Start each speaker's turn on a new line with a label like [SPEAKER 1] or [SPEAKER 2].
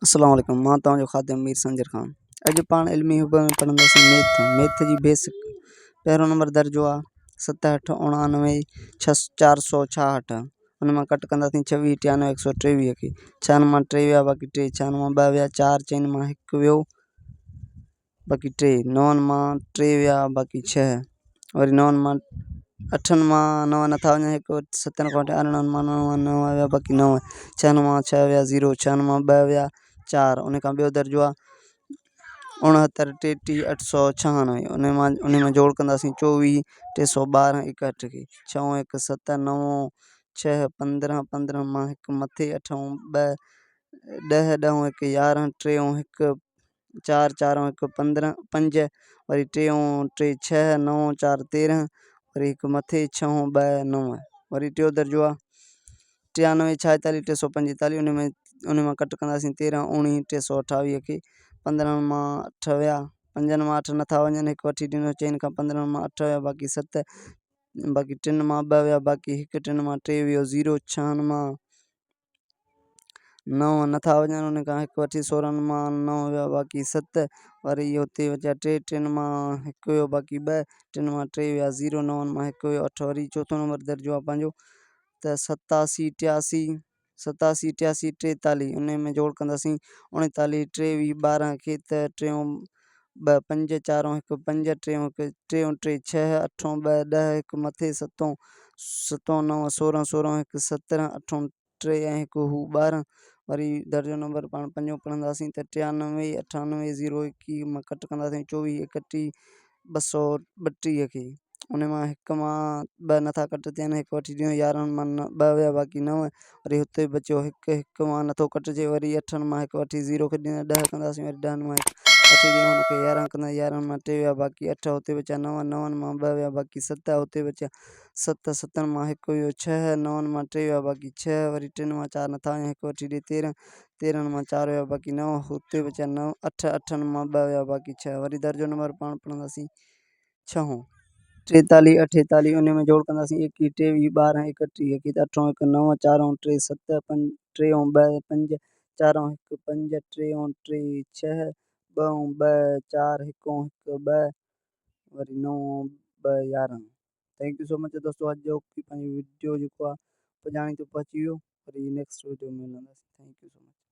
[SPEAKER 1] السلام عليڪم مان توهان جو خادم مير سنجر خان اڄ پاڻ علمي حب ۾ پڙهنداسين ميٿ ميٿ جي بيسڪ پهريون نمبر درجو آ ست اٺ اڻانوي ڇهه چار سو ڇاهٺ ان مان ڪٽ ڪنداسين ڇويهه ٽيانوي هڪ سو ٽيويهه کي ڇهن مان ٽي ويا باقي ٽي ڇهن مان ٻه ويا چار چئن مان هڪ ويو باقي ٽي، نون مان ٽي ويا باقي ڇهه، وري نون مان اٺن مان نو نٿا وڃن هڪ ستن کان وٺي ارڙهن مان نو نو ويا باقي نو، ڇهن مان ڇهه ويا زيرو، ڇهن مان ٻه ويا چار، ان کان ٻيو درجو آ اڻهتر ٽيٽيهه اٺ سؤ ڇهانوي، ان مان ان ۾ جوڙ ڪنداسين چوويهه ٽي سؤ ٻارهن ايڪهٺ کي، ڇهون هڪ ست نو ڇهه پندرهن، پندرهن مان هڪ مٿي اٺون ٻه ڏهه، ڏهون هڪ يارهن، ٽيهون هڪ چار چار ۽ هڪ پندرهن پنج وري ٽي ۽ ٽي ڇهه نو چار تيرهن وري هڪ مٿي ڇهون ٻه نو وري ٽيون درجو آ ٽيانوي ڇائيتاليهه ٽي سو پنجيتاليهه ان ۾ ان مان ڪٽ ڪنداسين تيرهن اوڻيهه ٽي سو اٺاويهه کي پندرهن مان اٺ ويا پنجن مان اٺ نٿا وڃن هڪ وٺي ڏنو چئن کان پندرهن مان اٺ ويا باقي ست باقي ٽن مان ٻه ويا باقي هڪ ٽن مان ٽي ويو زيرو ڇهن مان نو نٿا وڃن ان کان هڪ وٺي سورهن مان نو ويا باقي ست وري اتي بچيا ٽي ٽن مان هڪ ويو باقي ٻه ٽن مان ٽي ويا زيرو نون مان هڪ ويو اٺ وري چوٿون نمبر درجو آهي پنهنجو ته ستاسي ٽياسي ستاسي ٽياسي ٽيتاليهه ان ۾ جوڙ ڪنداسين اڻيتاليهه ٽيويهه ٻارهن کي ته ٽيون ٻه پنج چارون هڪ پنج ٽيون هڪ ٽيون ٽي ڇهه اٺون ٻه ڏهه هڪ مٿي ستون ستون نو سورهن سورهن هڪ سترهن اٺون ٽي ۽ هڪ هو ٻارهن وري درجو نمبر پاڻ پنجون پڙهنداسين ته ٽيانوي اٺانوي زيرو ايڪيهه مان ڪٽ ڪنداسين چوويهه ايڪٽيهه ٻه سؤ ٻٽيهه کي ان مان هڪ مان ٻه نٿا ڪٽ ٿين هڪ وٺي ڏيون يارهن مان ٻه ويا باقي نو وري هتي بچيو هڪ هڪ مان نٿو ڪٽجي وري اٺن مان هڪ وٺي زيرو کي ڏيندا ڏهه ڪنداسين وري ڏهن مان هڪ وٺي ڏيون هن کي يارهن ڪندا يارهن مان ٽي ويا باقي اٺ هتي بچيا نو نون مان ٻه ويا باقي ست هتي بچيا ست ستن مان هڪ ويو ڇهه نون مان ٽي ويا باقي ڇهه وري ٽن مان چار نٿا وڃن هڪ وٺي ڏي تيرهن تيرهن مان چار ويا باقي نو هتي بچيا نو اٺ اٺن مان ٻه ويا باقي ڇهه وري درجو نمبر پاڻ پڙهنداسين ڇهون. ٽيتاليهه اٺيتاليهه انهي ۾ جوڙ ڪنداسين ايڪيهه ٽيويهه ٻارهن ايڪٽيهه ايڪيهه ته اٺون هڪ نو چارون ٽي ست پنج ٽيون ٻه پنج چارون هڪ پنج ٽيون ٽي ڇهه ٻه ٻه چار هڪون هڪ ٻه وري نو ٻه يارهن thank you so مچ دوستو اڄ جو پنهنجو وڊيو جيڪو آهي پڄاڻي تي پهچي ويو وري نيڪسٽ وڊيو ۾ ملنداسين thank you so much.